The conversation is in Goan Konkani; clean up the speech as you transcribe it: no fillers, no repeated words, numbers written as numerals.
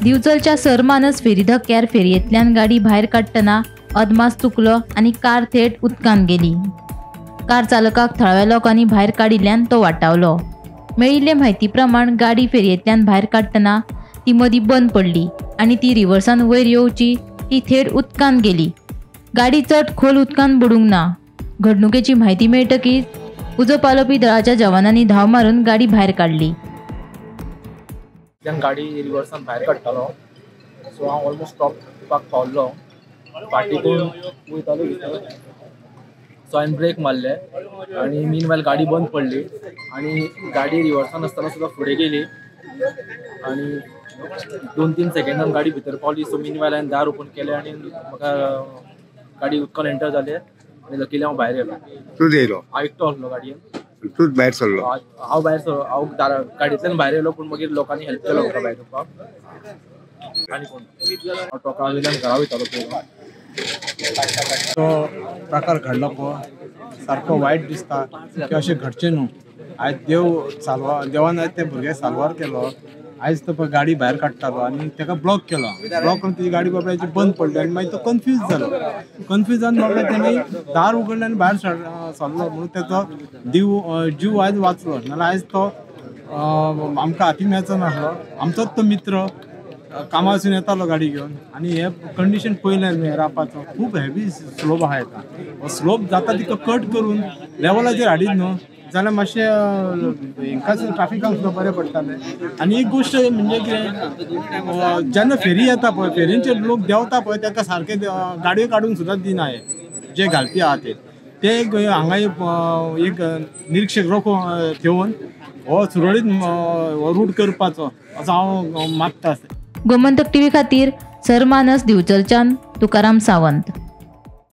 दिवचलच्या सरमानस फेरी धक्क्यार फेरयेंतल्यान गाडी भायर काडटना अदमास चुकलो आनी कार थेट उदकांत गेली. कार चालकाक थळाव्या लोकांनी भायर काडिल्ल्यान तो वाटावलो. मेळिल्ले म्हायती प्रमाण गाडी फेरयेंतल्यान भायर काडटना ती मदीं बंद पडली आनी ती रिवर्सान वयर येवची ती थेट उदकांत गेली. गाडी चड खोल उदकांत बुडूंक ना. घडणुकेची म्हायती मेळटकीच उजो पालोवपी दळाच्या जवानांनी धांव मारून गाडी भायर काडली. गाडी रिवर्सान भायर काडटालो, सो हांव ऑलमोस्ट स्टॉपाक पावल्लो. फाटी कोण वयतालो भितर, सो हांवें ब्रेक मारले आनी मीन वायल गाडी बंद पडली आनी गाडी रिवर्सान आसतना सुद्दां फुडें गेली आनी 2-3 सेकंडान गाडी भितर पावली. सो मीन वायल हांवें दार ओपन केलें आनी म्हाका गाडी उदकान एंटर जालें आनी लकीली हांव भायर येयलो. तूं येयलो? हांव एकटो आसलो गाडयेन. तूंच भायर सरलो? हांव भायर सरलो, हांव गाडयेंतल्यान भायर येयलो, पूण मागीर लोकांनी हेल्प केलो म्हाका भायर येवपाक. आनी कोण हांव टोका वयल्यान घरा वयतालो. तो प्रकार घडलो पळय, सारको वायट दिसता की अशें घडचें न्हू. आयज देव साल्वार, देवान आयज त्या भुरग्याक साल्वार केलो. आयज तो पळय गाडी भायर काडटालो आनी ताका ब्लॉक केलो. ब्लॉक करून तुजी गाडी बाबड्याची बंद पडली आनी मागीर तो कन्फ्यूज जालो. कन्फ्यूज जावन बाबड्या तेणी दार उगडलें आनी भायर सरलो, म्हणून तेचो जीव आयज वाचलो. नाल्यार आयज तो आमकां हाती मेळचो नासलो. आमचोच तो मित्र कामासून येतालो गाडी घेवन आनी हे कंडिशन पळयलें न्हू रापाचो, खूब हेवी स्लोप आहा. येता स्लोप जाता तितलो कट करून लेवलाचेर हाडीत न्हू जाल्यार मातशें हेंकां ट्राफिकाक सुद्दां बरें पडटालें. आनी एक गोश्ट म्हणजे कितें, जेन्ना फेरी येता पळय, फेरींचेर लोक देंवता पळय, ताका सारके गाडयो काडूंक सुद्दां दिना. हे जे घालपी आहा ते एक हांगा एक निरिक्षक रोखो ठेवन हो सुरळीत रूट करपाचो असो हांव मागता. गोमंतक टीव्ही खातीर सरमानस दिवचलच्यान तुकाराम सावंत.